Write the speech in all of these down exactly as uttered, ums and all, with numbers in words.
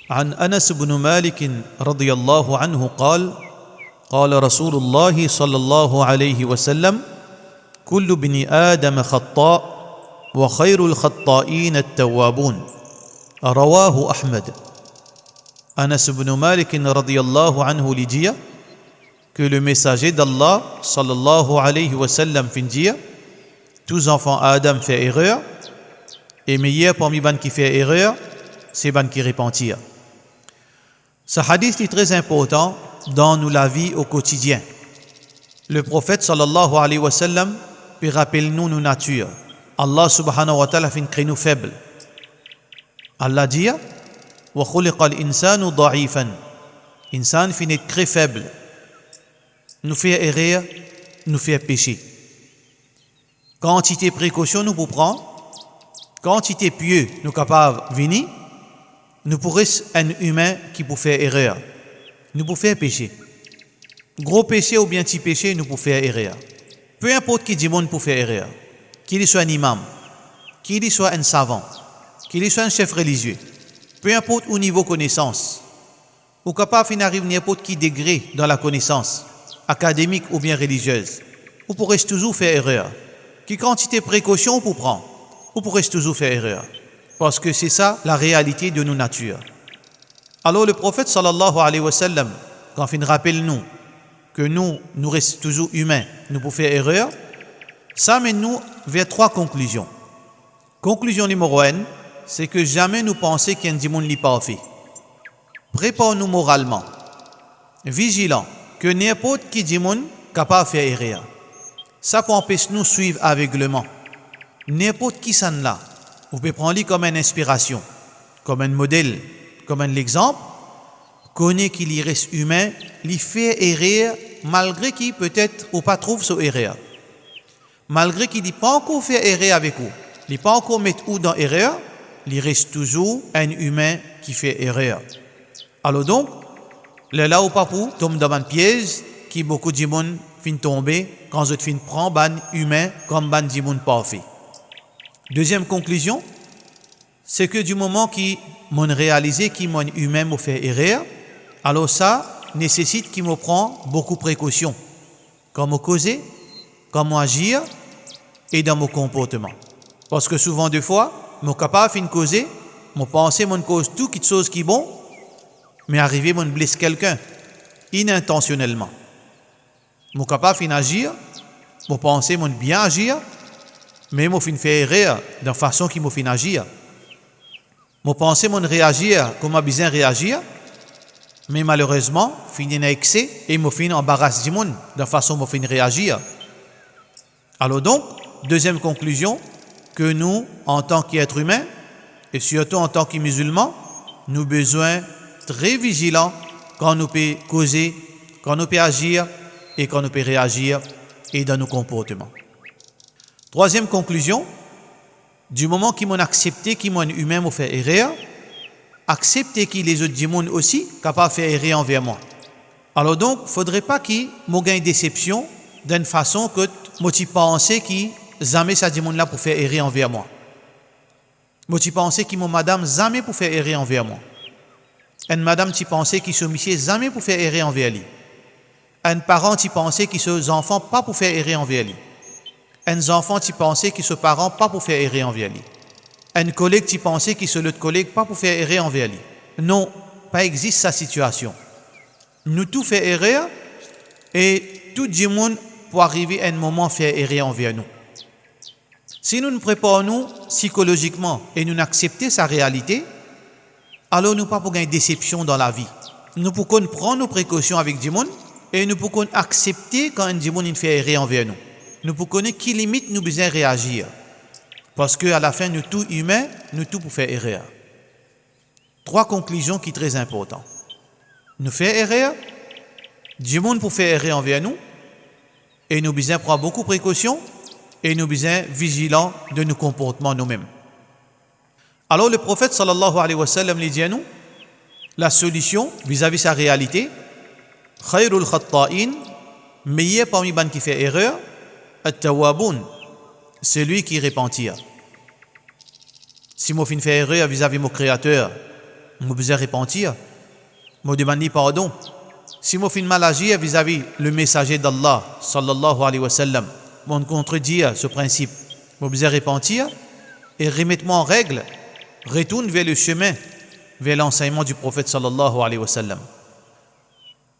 عن أنس بن مالك رضي الله عنه قال: قال رسول الله صلى الله عليه وسلم: كل ابن آدم خطاء، وخير الخطائين التوابون. رواه أحمد. Anas ibn Malik radiyallahu anhu li dir ke le Mesaze d'Allah sallallahu alayhi wa sallam finn dir, tou zanfan Adam fer erer, e meyer parmi bann ki fer erer, se bann ki repantir. Sa hadis li tre inportan dan nou lavi o kotidien. Le Profet sallallahu alayhi wa sallam pe rapel nou nou natir. Allah subhanahu wa ta'ala finn kre nou feb. Allah dir, "Wa khuliqal insanu da'ifan." Insaan finn et kre feb. Nou fer erer, nou fer pese. Kantite prekosion nou pou pran, kantite pie nou kapav vini, nou pou res enn imin ki pou fer erer, nou pou fer pese. Gro pese oubien ti pese, nou pou fer erer. Pe inport ki dimoun pou fer erer, ki li swa enn imam, ki li swa enn savan, ki li swa enn sef relizie, pe inport ou nivo konesans, ou kapav finn ariv ninport ki degre dan lakonesans, akademik oubien reliziez, ou pou res touzour fer erer. Ki kantite prekosion ou pou pran, ou pou res touzour fer erer, parski se sa larealite de nou natir. Alor, le Profet sallallahu alayhi wa sallam, kan finn rapel nou ke nou, nou res touzour imin, nou pou fer erer, sa amenn nou ver trwa konklizion. Konklizion nimero enn, se ke zame nou panse ki enn dimoun li parfe. Prepar nou moralman, vizilan, ke ninport ki dimoun kapav fer erer. Sa pou anpes nou swiv avegleman. Ninport kisannla, ou pe pran li kom enn inspirasion, kom enn model, kom enn lexanp, kone ki li res imin, li fer erer, malgre ki petet ou pa trouv so erer. Malgre ki li pa ankor fer erer avek ou, li pa ankor met ou dan erer, li res touzour enn imin ki fer erer. Alor donk, lerla ou pa pou tom dan bann piez ki boukou dimoun finn tonbe kan zot finn pran bann imin kom bann dimoun parfe. Deziem konklizion, se ke di moman ki mo'nn realize ki mo enn imin, mo fer erer, alor sa nesesit ki mo pran boukou prekosion, kan mo koze, kan mo azir e dan mo konportman. Parski souvan defwa, mo kapav finn koze, mo panse mo'nn koz tou kitsoz ki bon, me arive mo'nn bles kelkenn inintansionelman. Mo kapav finn azir, mo panse mo'nn bien azir, me mo finn fer erer dan fason ki mo finn azir. Mo panse mo'nn reazir kouma bizin reazir, me malerezman, finn ena ekse e mo finn anbaras dimoun dan fason mo finn reazir. Alor donk, deziem konklizion, ke nou, antan ki et imin, e sirtou antan ki mizilman, nou bizin tre vizilan kan nou pe koze, kan nou pe azir e kan nou pe reazir e dan nou konportman. Trwaziem konklizion, di moman ki mo'nn aksepte ki mo enn imin, mo fer erer, aksepte ki lezot dimoun osi kapav fer erer anver mwa. Alor donk, fodre pa ki mo gagn desepsion dan enn fason kot mo ti panse ki zame sa dimoun la pou fer erer anver mwa. Mo ti panse ki mo madam zame pou fer erer anver mwa. Enn madam ti panse ki so misie zame pou fer erer anver li. Enn paran ti panse ki so zanfan pa pou fer erer anver li. Enn zanfan ti panse ki so paran pa pou fer erer anver li. Enn koleg ti panse ki so lot koleg pa pou fer erer anver li. Non, pa exis sa sitiasion. Nou tou fer erer e tou dimoun pou arive enn moman fer erer anver nou. Si nou prepar nou sikolozikman e nou aksepte sa realite, alor nou pa pou gagn desepsion dan lavi. Nou pou konn pran nou prekosion avek dimoun e nou pou konn aksepte kan enn dimoun inn fer erer anver nou. Nou pou kone ki limit nou bizin reazir. Parski alafin nou tou imin, nou tou pou fer erer. Trwa konklizion ki tre inportan. Nou fer erer, dimoun pou fer erer anver nou, e nou bizin pran boukou prekosion, e nou bizin vizilan de nou konportman noumem. Alor, le Profet sallallahu alayhi wa sallam li dir nou, lasolision vizavi sa realite, khayrul khatta'in, meyer parmi bann ki fer erer, at-tawwabun, selwi ki repantir. Si mo finn fer erer vizavi mo Kreater, Mo bizin repantir, mo demann li pardon. Si mo finn mal azir vizavi le Mesaze d'Allah, sallallahu alayhi wa sallam, mo'nn kontredir so prinsip, mo bizin repantir e remet mwa an reg, retourn ver le semin, ver lansegnman di Profet, sallallahu alayhi wa sallam.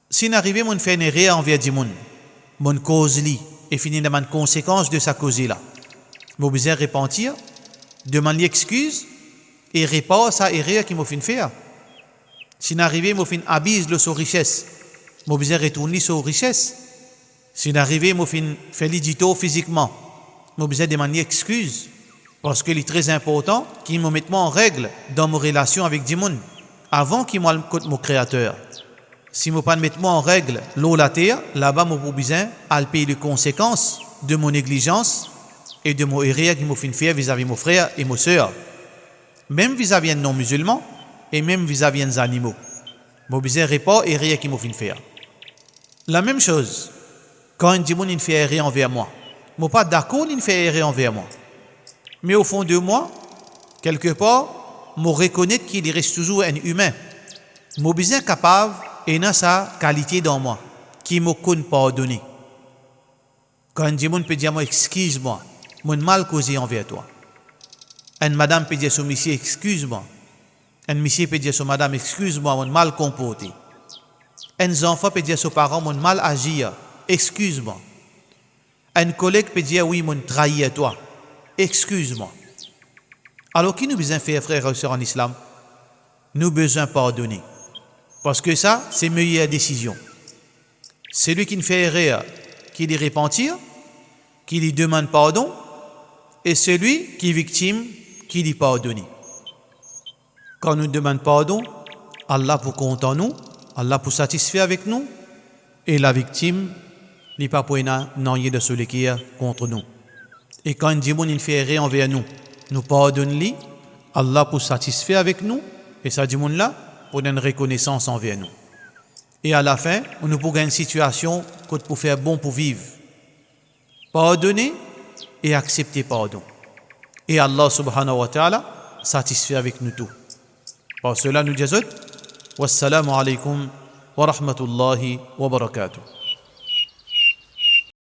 Si inn arive mo'nn fer enn erer anver dimoun, mo'nn koz li e finn ena bann konsekans de sa koze la, mo bizin repantir, demann li exkiz e repar sa erer ki mo finn fer. Si inn arive mo finn abiz lor so rises, mo bizin retourn li so rises. Si inn arive mo finn fer li ditor fizikman, mo bizin demann li exkiz, parski li tre inportan ki mo met mwa an reg dan mo relasion avek dimoun avan ki mo al kot mo Kreater. Si mo pa'nn met mwa an reg lor later, laba mo pou bizin al pey le konsekans de mo neglizans e de mo erer ki mo finn fer vizavi mo frer e mo ser, mem vizavi enn non-mizilman e mem vizavi enn zanimo. Mo bizin repar erer ki mo finn fer. Lamem soz, kan enn dimoun inn fer erer anver mwa, mo pa dakor li'nn fer erer anver mwa, me o fon de mwa, kelkepar, mo rekonet ki li res touzour enn imin. Mo bizin kapav ena sa kalite dan mwa ki mo konn pardone. Kan enn dimoun pe dir mwa, "Exkiz mwa, mo'nn mal koze anver twa." Enn madam pe dir so misie, "Exkiz mwa." Enn misie pe dir so madam, "Exkiz mwa, mo'nn mal konporte." Enn zanfan pe dir so paran, "Mo'nn mal azir, exkiz mwa." Enn koleg pe dir, "Wi, mo'nn trair twa, exkiz mwa." Alor ki nou bizin fer, frer e ser an Islam? Nou bizin pardone, parski sa se meyer desizion. Selwi ki'nn fer erer, ki li repantir, ki li demann pardon, e selwi ki viktim, ki li pardone. Kan nou demann pardon, Allah pou kontan nou, Allah pou satisfe avek nou, e laviktim, li pa pou ena nanye dan so leker kont nou. E kan enn dimoun inn fer erer anver nou, nou pardonn li, Allah pou satisfe avek nou, e sa dimoun la pou ena enn rekonesans anver nou. E alafin, nou pou gagn enn sitiasion kot pou fer bon pou viv. Pardone e aksepte pardon. E Allah subhanahu wa ta'ala satisfe avek nou tou. Par sela, nou dir zot, wassalamu alaykum wa rahmatullahi wa barakatuh.